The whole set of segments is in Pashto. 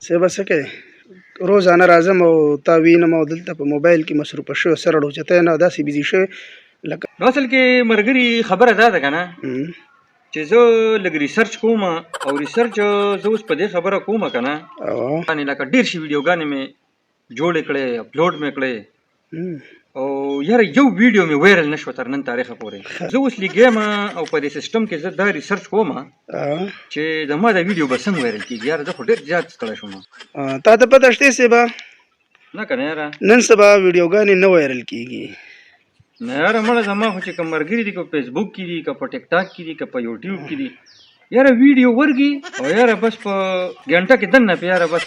څه به څه کوې، روزانه راځم او تا وینم او دلته په موبایل کې مصروفه شوی، سره ډوچتی نه، داسې بیزي شوی لکه. نو اصل کې مرګري خبره دا ده که نه چې زه لږ ریسرچ کوم، او ریسرچ زه اوس په دې خبره کوم که نه لکه ډېر شي ویډیوګانې مې جوړې کړې، اپلوډ مې کړې، او یاره یو ویډیو مې وایرل نه شوه تر نن تاریخه پورې. زه اوس لګیم او په دې سیستم کې زه دا ریسرچ کوم چې د ما دا ویډیو به څنګه وایرل کېږي. یاره زه خو ډېر زیات ستړی شوم. تا ته پته شته صاحبه؟ نه که نه یاره. نن سبا ویډیوګانې نه وایرل کېږي. نه یاره مړه، زما خو چې کوم ملګري دي، که په فیسبوک کې دي، که په ټیک ټاک کې دي، که په یوټیوب کې دي، یاره ویډیو ورګي او یاره بس په ګنټه کې دننه په یاره بس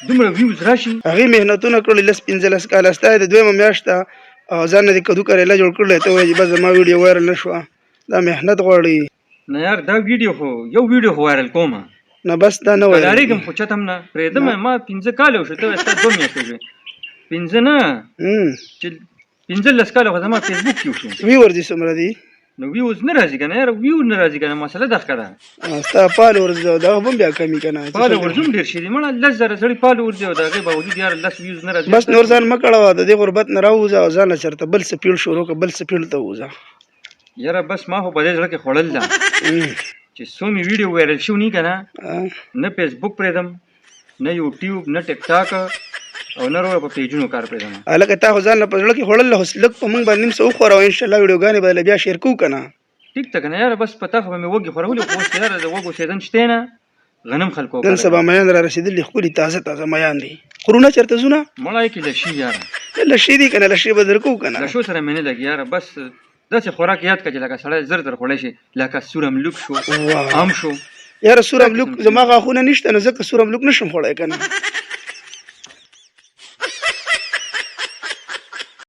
دومره ویوز راشي. هغې محنتونه کړي لس پنځلس کاله، ستا یې د دویمه میاشت ده او ځان نه دې کدو کریله جوړ کړی، ته وایې چې بس زما ویډیو وایرل نه شوه. دا محنت غواړي. نه یار، دا ویډیو خو یو ویډیو خو وایرل کوم. نه بس دا نه وایرل. کلارېږم خو چاته هم نه پرېږدم. ما 5 کاله وشو، ته ستا 2 میاشتې وشوې، پنځه نه چې 15 کاله خو زما فیسبوک کې وشو. وی ورځي څومره دي؟ نو ویوز نه راځي کنه یاره، ویو نه راځي کنه، مسله ده ښکاره. ستا فالوورز دا هم بیا کمی کنه. فالوورز هم ډېر شي دي مړه، 10,000 سړي فالوورز دي او د هغې باوجود یاره لس ویوز نه راځي. بس نور ځان مه کړوه، د دې غربت نه راووځه او ځان له چېرته بل څه پیړ شروع کړه، بل څه پیړ ته ووځه. یاره بس ما خو په دې زړه کې خوړل ده چې څو مې ویډیو وایرل شو نه کنه، نه فیسبوک پرېږدم، نه یوټیوب، نه ټیک ټاک او نه وروره په پیجونو کار پرېږدم. هلکه تا خو ځان له په زړه کې خوړل، خو لږ په موږ باندې هم څه وخوره او انشاءالله ویډیوګانې به له بیا شیر کوو که نه. ټیک ته که نه یاره، بس په تا خو به مې وږي خورولي، خو اوس یاره د وږو سیزن شته نه، غنم خلکو. نن سبا میان را رسېدلي، ښکلي تازه تازه میان دي. خورونه چېرته ځو نه؟ مړه کې لشي یاره. لشي دي که نه؟ لشي به درکوو که نه؟ لشو سره مې نه لګي یاره. بس داسې خوراک یاد کړه چې لکه سړی زر زر خوړی شي، لکه سور املوک شو، ام شو. یاره سور املوک زما غاښونه نشته، نو ځکه سور املوک نشم خوړی که نه.